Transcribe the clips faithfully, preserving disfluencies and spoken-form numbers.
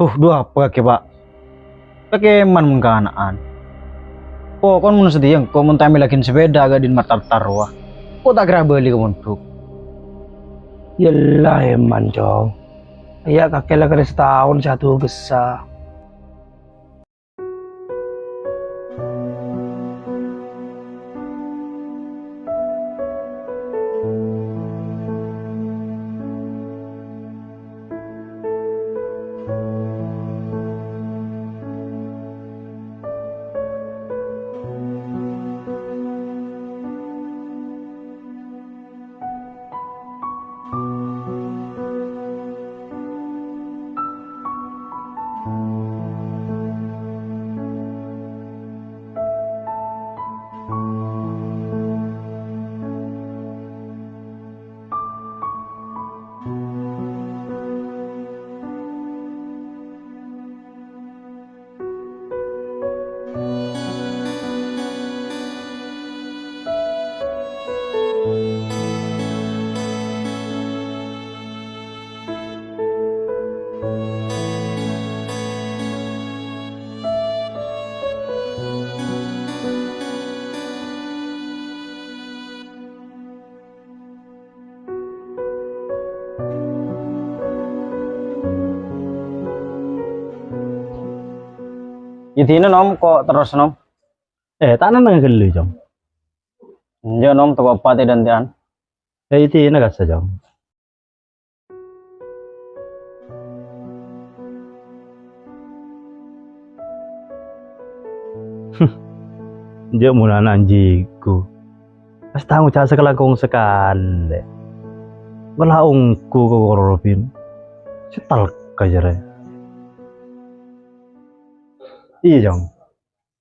Huh, dhu apa kakè, Pa'? Kakè èman mon kana'an. Pokokna mon satèya engko' mon ta' èmellaghin sepèda ka dhin matartar rowa, engko' ta' kèra abâli ka pondhuk. Yella èman, Cong. Iyâ, kakè la kèra sataon sè adhugessa. Idina, Nom, ko' terros, Nom? Eh, ta' nennengnga ghâllu, Cong. Enjâ', Nom, tako' pate dântè'an. Eh, idina kassa, Cong. Jhâ' mon ana' jhighung. Pas ta' ngoca' sakalangkong sakalè. Wala ongghu ka korobin. Setel ka jârèya. Iyâ, Cong.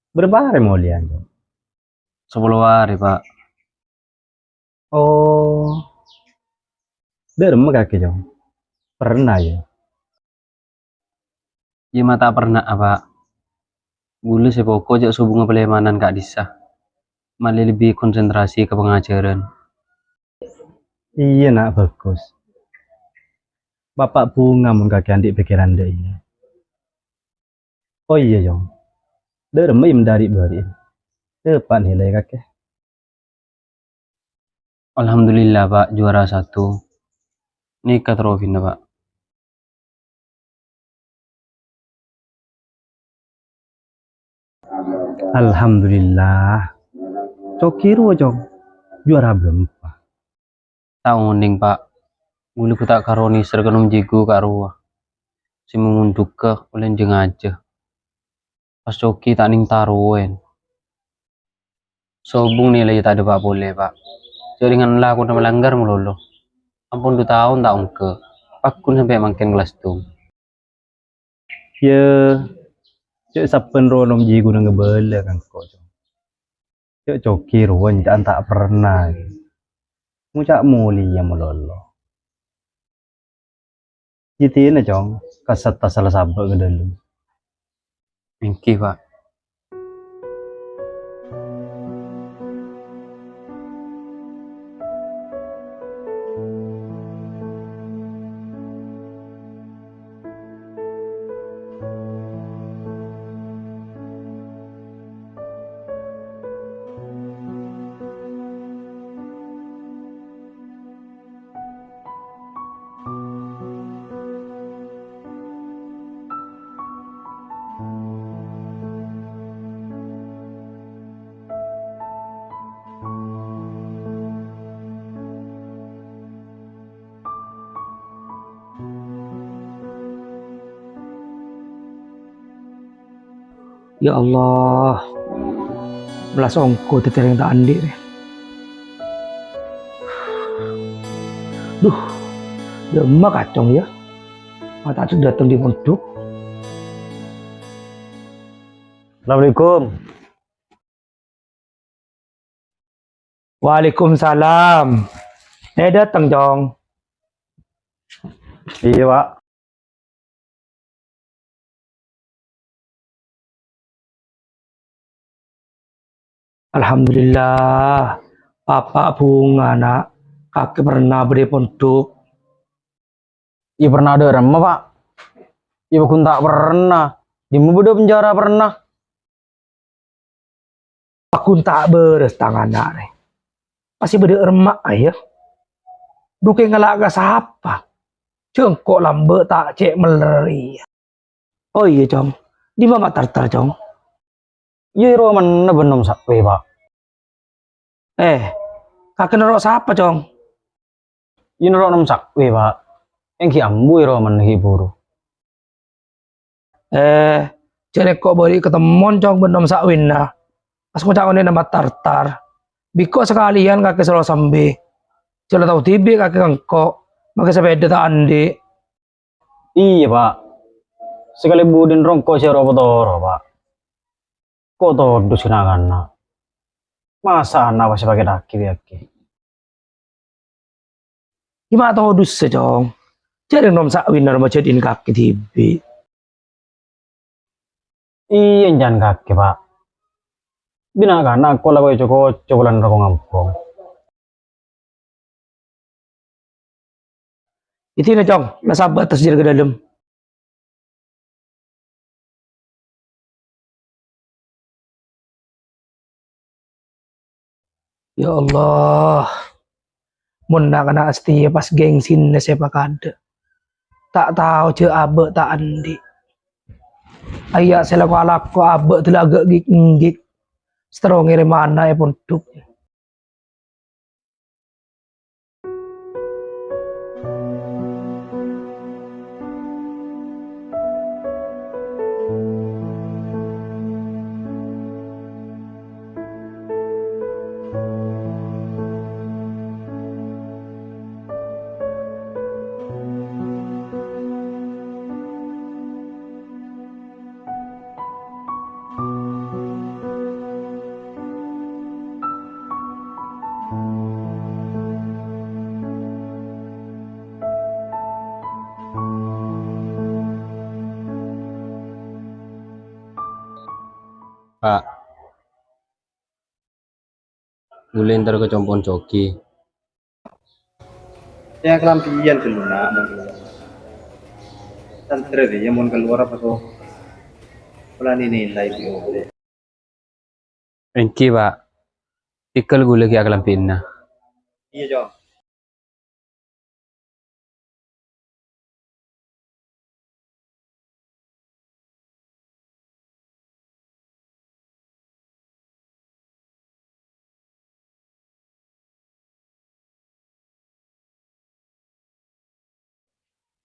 Bârâmpa arè molèyan, Cong? Sapolo arè, Pa'. Oh. Dâ'remma kakè, Cong? Perna, yâ? Yâ, ma' ta' perna'a, Pa'. Ghulâ sè poko' jhâ' sobungnga palèmanan ka'dissa'. Malè lebbi konsentrasi ka pangajhârân. Iyâ, Na', bhâghus. Bapa' bhunga mon kakè andi' pèkkèran dâ' iyâ. Oh iyâ, Cong. Dâ'remma è mandhâri bâri'na? Dâpa' nilai kakè? Alhamdulillah, Pa', juara satu. Nèka trofina, Pa'. Alhamdulillah. Coki rowa, Cong. Juara bârâmpa? Ta' onèng, Pa'. Ghulâ ghu ta' karo nèser ka Nom Jigo ka' rowa. Sè mamondhughâ ollè jhâ-ngajhâ. Pas Coki ta' nèng tarowen. Sobung nilai ta' dâpa' polè, Pa'. Jhâ' rèng ella kodhu malanggar malolo. Ampon du taon ta' ongghâ. Pagghun sampè' mangkèn kellas settonga. Yâ, jhâ' sabbhân rowa Nom Jigo ngabâlâ ka engko', Cong. Jhâ' Coki rowa enca'an ta' perna ngoca' molèya malolo. Jhidina, Cong, kasetta sala sabâ' ka dâlem. Èngghi, Pa'. Ya Allah, belas ongko tètèrèng ta' andi' rè. Duh, dâ'remma kacong, yâ. Ma' ta' dâteng dâri pondhuk. Assalamualaikum. Waalaikumsalam. Eh, dâteng, Cong. Iyâ, Pa'. Alhamdulillah, Bapa' bhunga, Na'. Kakè perna bâdâ è pondhuk. Iyâ, perna dâ'remma, Pa'? Iyâ, paggun ta' pernah. Dimma bâdâ penjara pernah? Paggun ta' bârâs tang ana' rè. Pastè bâdâ remma', yâ. Dhu kè ngala' ka sapa? Jhâ' engko' lambâ' ta' cè' meller iyâ. Oh iyâ, Cong. Dimma Ma' Tartar, Cong? Iyâ, è romana bân Nom Sakwè, Pa'. Eh, kakè noro' sapa, Cong? Iyâ, noro' Nom Sakwè, Pa'. Èngghi ambu è romana ghi' buru. Eh, jhâ' rè engko' bâli' katemmon, Cong, bân Nom Sakwèna. Pas ngoca' onèna Ma' Tartar. Bi' engko' sakalèyan kakè soro sambi. Jhâ' la tao dhibi' kakè ka engko'. Makè sapèda ta' andi'. Iyâ, Pa'. Sakalè budina rongko' sè ro-potoro, Pa'. Ko' todus sè na'-kana'. Masa ana' pas èpakè dhâggi' bi' kakè? Iyâ ma' todussa, Cong. Jhâ' rè Nom Sakwèna roma jhâdhi'in kakè dhibi'. Iyâ, èncan kakè, Pa'. Bi' na'-kana' ko' la koco-koco polana roko' ngampong. Iyâ dina, Cong, la sabâ' tas jârèya ka dâlem. Ya Allah, mon na'-kana' astèya pas gengsinna sè pakadâ'. Ta' tao jhâ' abâ' ta' andi'. Ayya' sè lako-alako abâ' dâlâ agâ' gik-enggik. Sè terro ngèrèm ana' è pondhuk. Pa'. Ghulâ entar ka compo'na Coki. Yâ, kalambhiyân ghâllu, Na', mon kalowar. Santrè rèya mon kalowar apa, To? Pola nilai bi' olle. Èngghi, Pa'. Tèghâl ghulâ ghi' akalambhina. Iyâ, Cong.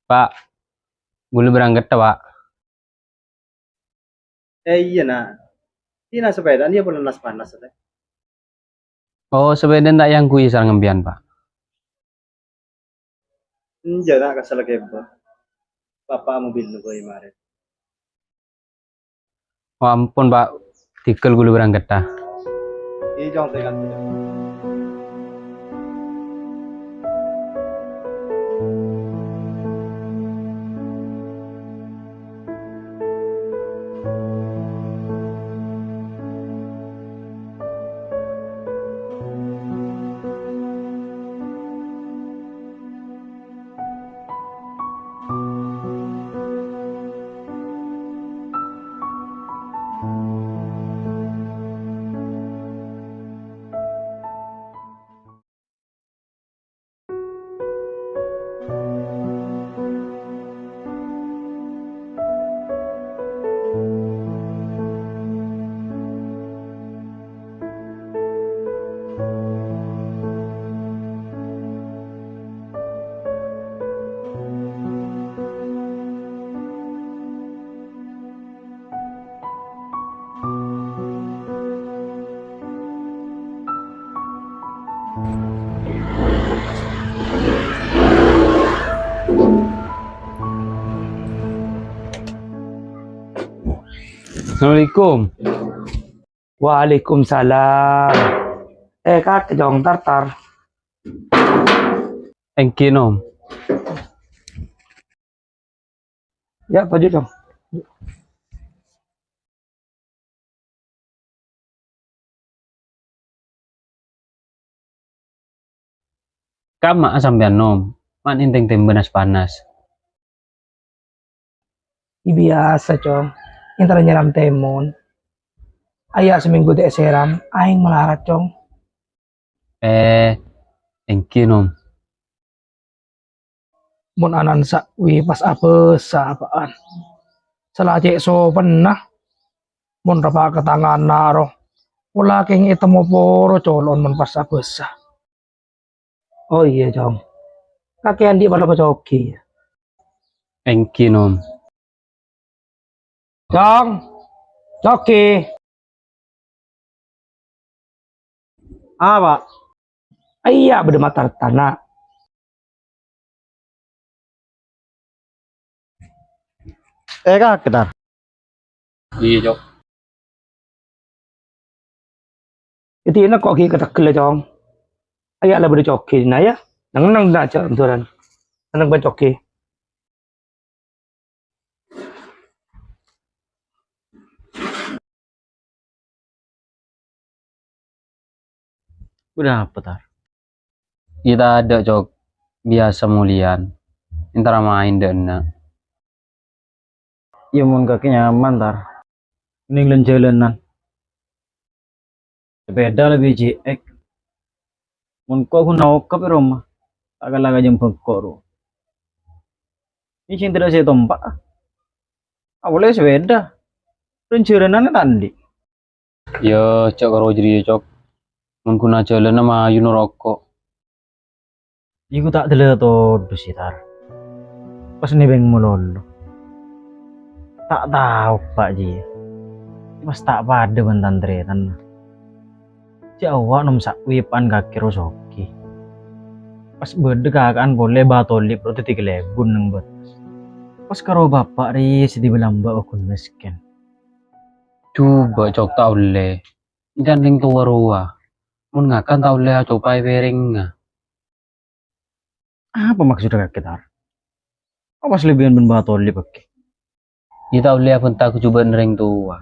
Pa', ghulâ berangkat, Pa'. Eh, iyâ, Na'. Dina sapèdana iyâ polana nas-panas, Tè. Oh, sapèdana ta' èangghuy sareng sampèyan, Pa'. Enjâ', Na', kassa' la kèbâ. Bapa' mobil nunggu è marè. Oh, ampon, Pa'. Tèghâl ghulâ berangkat, ta. Iyâ, Cong, tèghâl, Cong. Assalamualaikum. Waalaikumsalam. Eh, Kak, Cong, Tartar. Èngghi, Nom. Yâ, paju, Cong. Kamma'a sampèyan, Nom? Ma' nèntèng tèmbhâ nas-panas. Biyasa, Cong. Èntara nyèram tèmon. Aya' samènggu ta' èsèram, aèng malarat, Cong. Eh, èngghi, Nom. Mon ana'na sa'wi pas abâsa apa'an. Sala cè' sopanna. Mon rapa' ka tangana ro. Pola kèng ètemmo poro colo'na mon pas abâsa. Oh iyâ, Cong. Kakè andi' parlo ka Coki. Èngghi, Nom. Cong. Coki. Apa? Iyâ, bâdâ matar tana. Eh, Kak, Tar. Iyâ, Cok. Èdina kok ghi' kateggella, Cong. Aya' la bâdâ Coki, nah, ya. Neng-neng, nah, Cok, duran. Neng bân Coki. Bâdâ apa, Tar? Iyâ tadâ', Cok. Biyasa molèyan. Èntara maèn dâ' enna'. Iyâ, mon kakè nyaman, Tar. Mending lèn-jhâlânan. Sepèda lebbi jiyâ. Mon ko' ghun okap è roma, ta' kala ka jembhângko' ro. Ini sing tadâ' sè ètompa'. Awalnya sepèda. Lèn-jhâlânan ta' andi'. Yâ, jhâ' karo jârèya, Cok. Mon ghun ajhâlâna mayu noroko. Iku ta' dâlâ todus, Tar. Pas nèbeng malolo. Ta' tao, Pa', jiyâ. Pas ta' padâ bân tan-tarètanna. Jhâ' awwa' nom sa'wi eppa'an kakè ro Coki. Pas bâdâ kaka'an polè Batolip ro dhâddhi kalèbun neng bâtes. Pas karo bapa' rèya sè dhâddhi lambâ' oghun mèskèn. Jhubâ', Cok, ta' ollè. Èngkan rèng towa rowa. Mon ngakan ta' ollè acopaè pèrèngnga. Apa maksudda kakè, Tar? Awas lebbiyan bân Batolip, kakè. Iyâ ta' ollè abhânta kajhubâ'ânna rèng towa.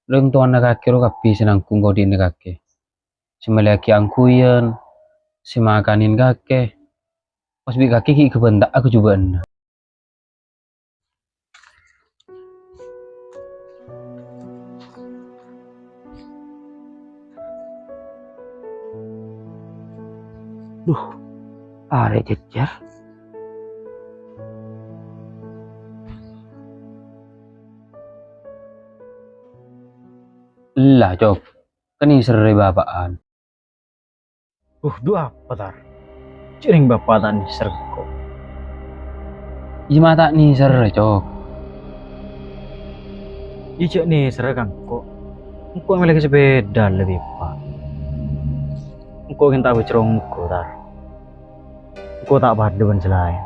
Rèng towana kakè ro kabbhi sè nangghung kodi'na kakè. Sè mellèyaghi angghuyan, sè makanè kakè. Pas bi' kakè ghi' kabhânta'a kajhubâ'ânna. Duh, arè jhejjhâr. Ella, Cok. Kan nèserrè bapa'an. Uh, dhu apa, Tar? Jhâ' rèng bapa' ta' nèser engko'. Iyâ ma' ta' nèserrè, Cok. Iyâ jhâ' nèserrè ka engko'. Engko' mellèyaghi sepèda lebbi pa'. Engko' ghi' ta' bâjronggo, Tar. Engko' ta' padâ bân sè laèn.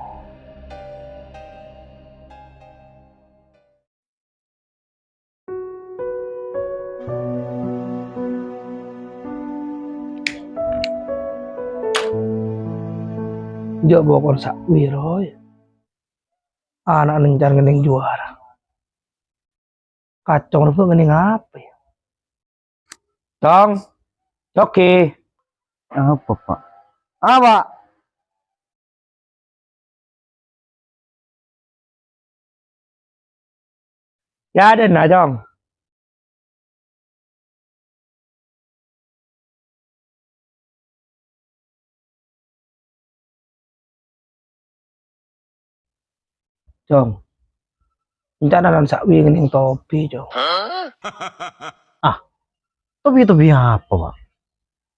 Jhâ' bokor sa'wi, Roy. Ana' lencar ngennèng juwara. Kacong rowa ngennèng apa, ya? Cong, Coki. Apa, Pak? Apa? Ya, den, nah, Cong. Cong, rencana nan sa'wi ngennèng tobi, Cong. Ah, tobi-tobi apa, Pak?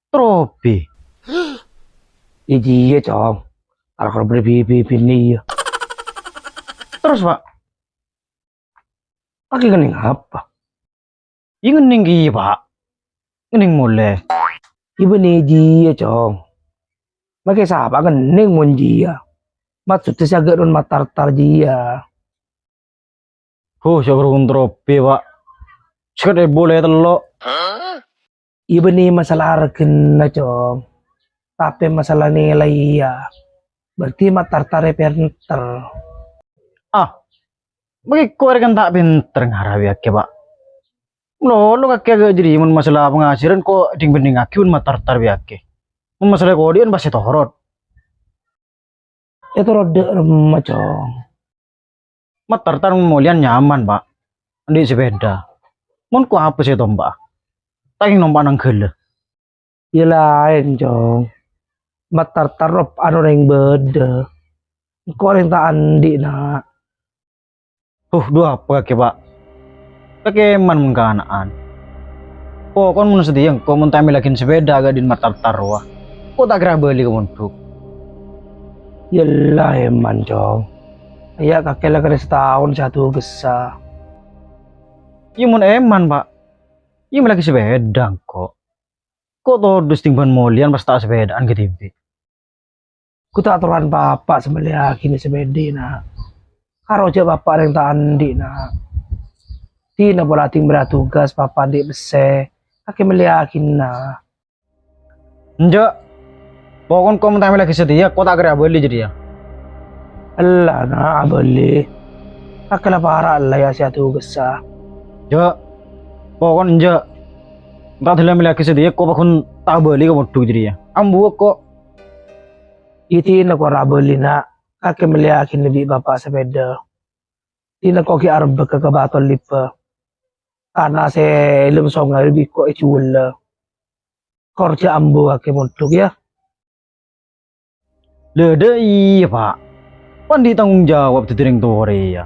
Trobi. Iyâ, Cong. Arep bâdâ bi-, bi-, binè, iyâ. Terus, Pak? Kakè ngennèng apa? Iyâ ngennèng kèya, Pak. Ngennèng molè. Iyâ bânnè jiyâ, Cong. Makè sapa ngennèng mon jiyâ? Maksoddhâ sè aghâ' non matartar jiyâ. Huh, sè ghun trobi, Pak. Sèket èbu lè tello'. Iyâ bânnè masalah arghâna, Cong. Tapè masalah nilai, iyâ. Berarti matartarè pènter. Ah, bâgi ko' arè kan ta' pènter ngarabiyaghi, Pak. Lolo kakè aghâ' jârèya mon masalah pangajhârân ko' dhing-bhendhingaghi mon matartar biyaghi. Mon masalah kodi'ân pastè torot. Ètorot dâ' remma, Cong. Matartar mon molèyan nyaman, Pa'. Andi' sepèda. Mon ko apa sè tompa'a? Ta' kèng nompa' nang ghâllu. Ya laèn, Cong. Matartar ropa'an orèng bâdâ. Engko' orèng ta' andi', Na'. Huh, dhu apa kakè, Pa'? Kakè man mon kana'an. Pokon mon satèya engko' mon ta' èmellèyaghin sepèda ka dhin Matartar rowa. Ko' ta' kèra abâli ka pondhuk. Yella èman, Cong. Iyâ, kakè la kèra sataon sè adhugessa. Iyâ mon èman, Pa'. Iyâ mellèyaghi sepèda engko'. Ko' todus dhinggâ bân molèyan pas ta' sepèdaan ka dhibi'. Ghu ta' atoran bapa' sè mellèyaghina sepèda, Na'. Karo jhâ' bapa' rèng ta' andi', Na'. Dina pola ding bârâ tugas bapa' andi' pèssè, kakè mellèyaghina. Enjâ'. Pokon ko' mon ta' mellèyaghi satèya, ko' ta' kèra abâli jârèya. Ella, Na', abâli. Kakè la para' ella ya sè adhugessa. Jâ'. Pokon enjâ'. Mon ta' dâlem mellèyaghi satèya, ko' pagghun ta' abâli ka pondhuk jârèya. Ambu ko'. Iyâ dina kor abâli, Na', kakè mellèyaghina bi' bapa' sepèda. Dina ko' ghi' arebbhâ ka Batol Libbhâ. Tana sè è lem songay bi' ko' èjhuwâlâ. Kor jhâ' ambu kakè mondhuk, yâ. Lha, dâ' iyâ, Pa'. Pandi tanggung jawab dhâddhi rèng towa rèya.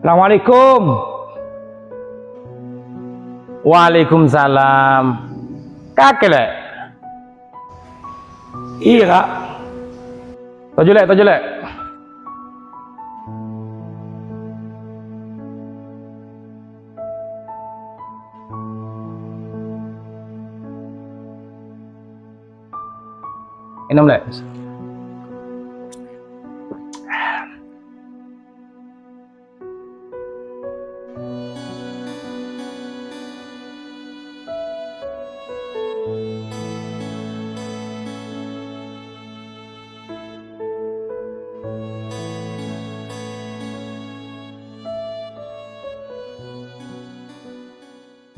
Assalamualaikum. Waalaikumsalam. Kakè, Lè'? Iyâ, Ka'. Toju', Lè', toju', Lè'. Ènom, Lè'.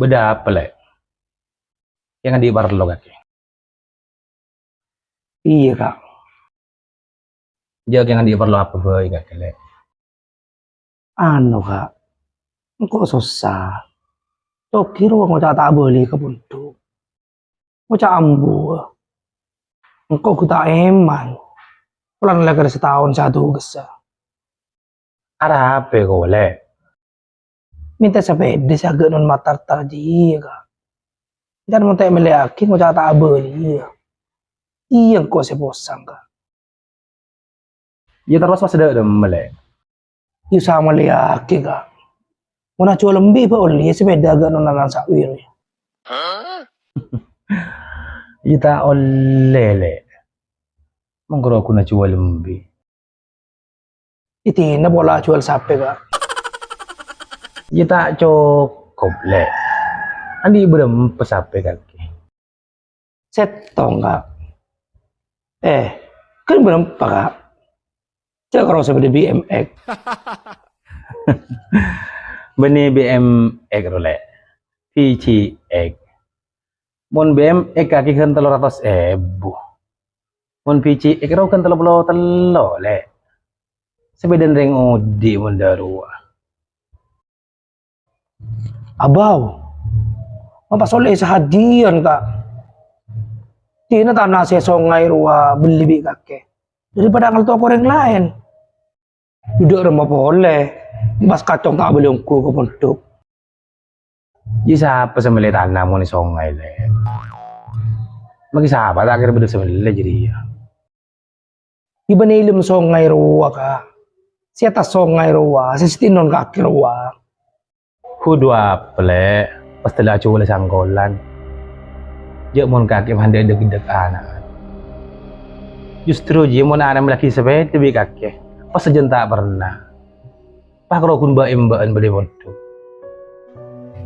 Bâdâ apa, Lè'? Kèng andi' parlo kakè? Iyâ, Ka'. Jhâ' kèng andi' parlo apa bhâi kakè, Lè'? Anu, Ka'. Engko' sossa. Togi rowa ngoca' ta' abâli ka pondhuk. Ngoca' ambu. Engko' ghu ta' èman. Polana la kèra sataon sè adhugessa. Arapa ko', Lè'? Mènta sapèda sè aghâ' non matartar jiyâ, Ka'. Èntar mon ta' èmellèyaghi ngoca' ta' abâliyâ. Iyâ engko' sè posang, Ka'. Iyâ terros pas dâ' remma, Lè'. Iyâ samellèyaghi, Ka'. Mon ajhuwâl embi' bâ' ollè sapèda aghâ' non anan sa'wi rowa. Iyâ ta' ollè, Lè'. Mon ghuru ghun ajhuwâl embi'. Iyâ dina pola ajhuwâl sapè, Ka'. Iyâ ta' cokop, Lè'. Andi' bârâmpa sapè kakè? Sèttong, Ka'. Eh, kan bârâmpa, Ka'? Jhâ' karo sapèda B M X. Bânnè B M X rowa, Lè'. B C X. Mon B M X kakè kan tello ratos èbu. Mon B C X rowa kan tello polo tello, Lè'. Sapèdana rèng odi' mon dâ' rowa. Abau. Mapa solè sahajiyân, Ka'? Dina tana sè songay rowa bellè bi' kakè. Daripada ngalto ka orèng laèn. Duduk remma polè, pas kacong ta' abâli ongghu ka pondhuk. Jiyâ sapa sè mellè tana mon è songay, Lè'? Maghi sapa ta' kèra bâdâ sè mellè jârèya? Iyâ bânnè è lem songay rowa, Ka'. Sè attas songay rowa, sè sèttong kakè rowa. Hu dhu apa, Lè'? Pas tella' ajhuwâl sangkolan. Jhâ' mon kakè mandhâ' dhâk-dhâk ana'na. Justru jiyâ mon ana' mellèyaghi sapèda bi' kakè, pas sajân ta' pernah. Pas karo ghun bâ'-embâ'ân bâdâ è pondhuk.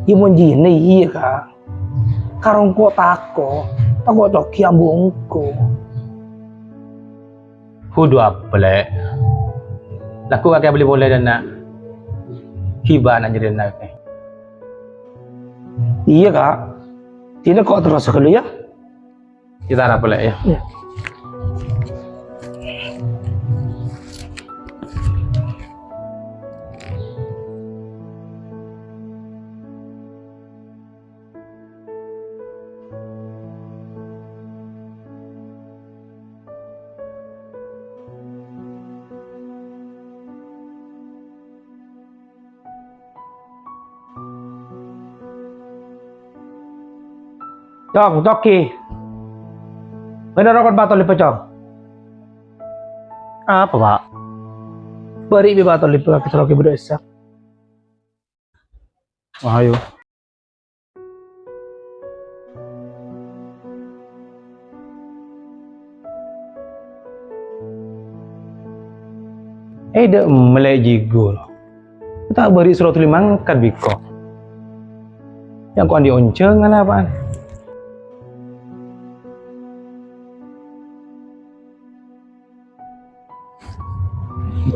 Iyâ, mon jiyâ iyâ, Ka'. Karo engko' tako', tako' cogi ambu engko'. Kodhu apa, Lè'? Lagghu' kakè abâli polè dâ' enna'. Ghibâ na' jârèya enna'. Iyâ, Ka'. Dinah ko' terros ghâllu, yâ? Kita arapa, Lè', yâ. Yâ. Cong, Coki. Bâdâ rokon bâto lèbâ, Cong. Apa, Pak? Bâri' bi' bâto lèbâ ka Sroki bâdâ essa. Ayo. Eh, dâ' emmèlè jigo. Ta' bâri' soro tuli mangkat biko. Yang ko' andi' onjhângan apaan?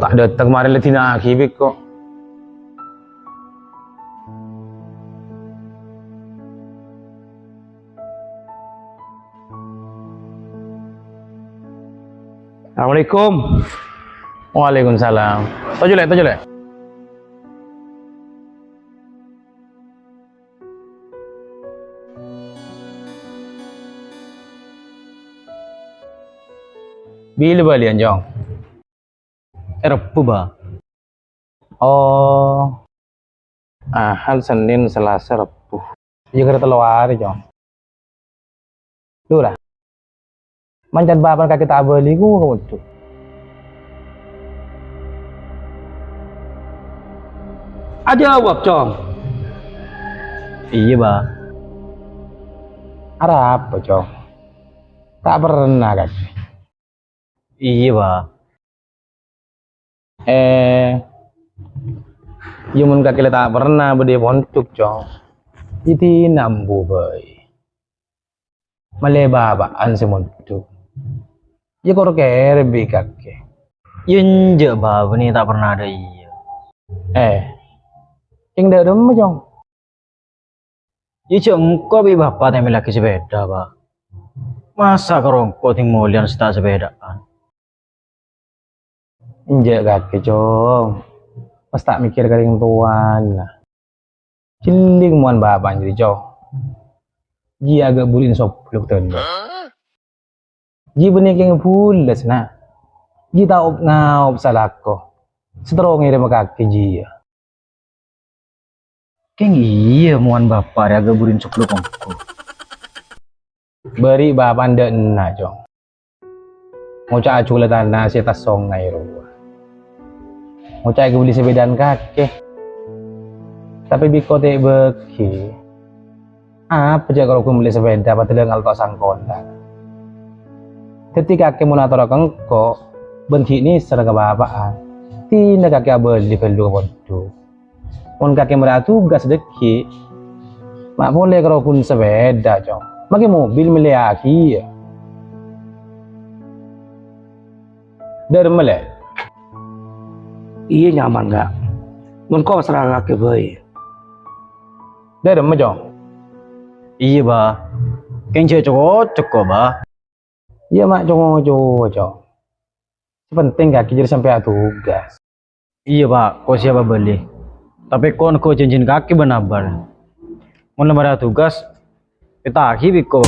Ta' dâteng marè la dina'aghi biko. Assalamualaikum. Waalaikumsalam. Toju' Lè', toju' Lè'. Bilâ bâliyân, Cong? È Rebbhu, Bâ. Oh. Ahad, Sennèn, Salasa, Rebbhu. Iyâ, kèra tello arè, Cong. Lurah. Mancèn bâbâna kakè ta' abâli, ghu, kodhu. Ajâwâb, Cong. Iyâ, Bâ. Arapa, Cong? Ta' perna, kakè? Iyâ, Bâ. Eh, iyâ mon kakè la ta' perna bâdâ è pondhuk, Cong. Iyâ dinah ambu bhâi. Malè bapa'an sè mondhuk. Iyâ kor kèrè bi' kakè. Iyâ enjâ', Bâ, bânnè ta' perna dâ' iyâ. Eh, kèng dâ' remma, Cong? Iyâ jhâ' engko' bi' bapa' ta' mellèyaghi sepèda, Bâ. Masa' karo engko' ding molèyan sè ta' sepèdaan? Enjâ' kakè, Cong. Pas ta' mèkkèr ka rèng towana. Jhelling mowan bapa'an jârèya, Cong. Jiyâ aghâ' buri'na soblok tendhâ. Jiyâ bânnè kèng bulâs, na'. Jiyâ ta' op-ngaop salako. Sè terro ngèrèma kakè jiyâ. Kèng iyâ mowan bapa' rèya aghâ' buri'na soblok engko'. Bâri' bapa'an dâ' enna', Cong. Ngoca'a jhughâlla tana sè attas songay rowa. Ngoca'a èkabelli sepèdaan kakè. Tapè bi' engko' ta' èbâghi. Apa jhâ' karo ghun mellè sepèda padâlâng alto sangkola. Dhâddhi kakè mon atoro' ka engko', bân ghi' nèser ka bapa'an. Dinah kakè abâli ghâllu ka pondhuk. Mon kakè marè atugas dhâggi', ma' polè karo ghun sepèda, Cong. Makè mobil mellèyaghi, yâ. Dâ' remma, Lè'? Iyâ, nyaman, Ka'. Mon ko' serraghi bhâi. Dâ' remma, Cong? Iyâ, Bâ. Kèng jhâ' co-ngoco, Bâ. Iyâ, ma' co-ngoco, Cong. Sè penting kakè jârèya sampè' atugas. Iyâ, Bâ, ko' siyap abâli. Tapè ko' engko' jhânjhiyân kakè bân abâ'. Mon la marè atugas, pèta'aghi bi' ko'.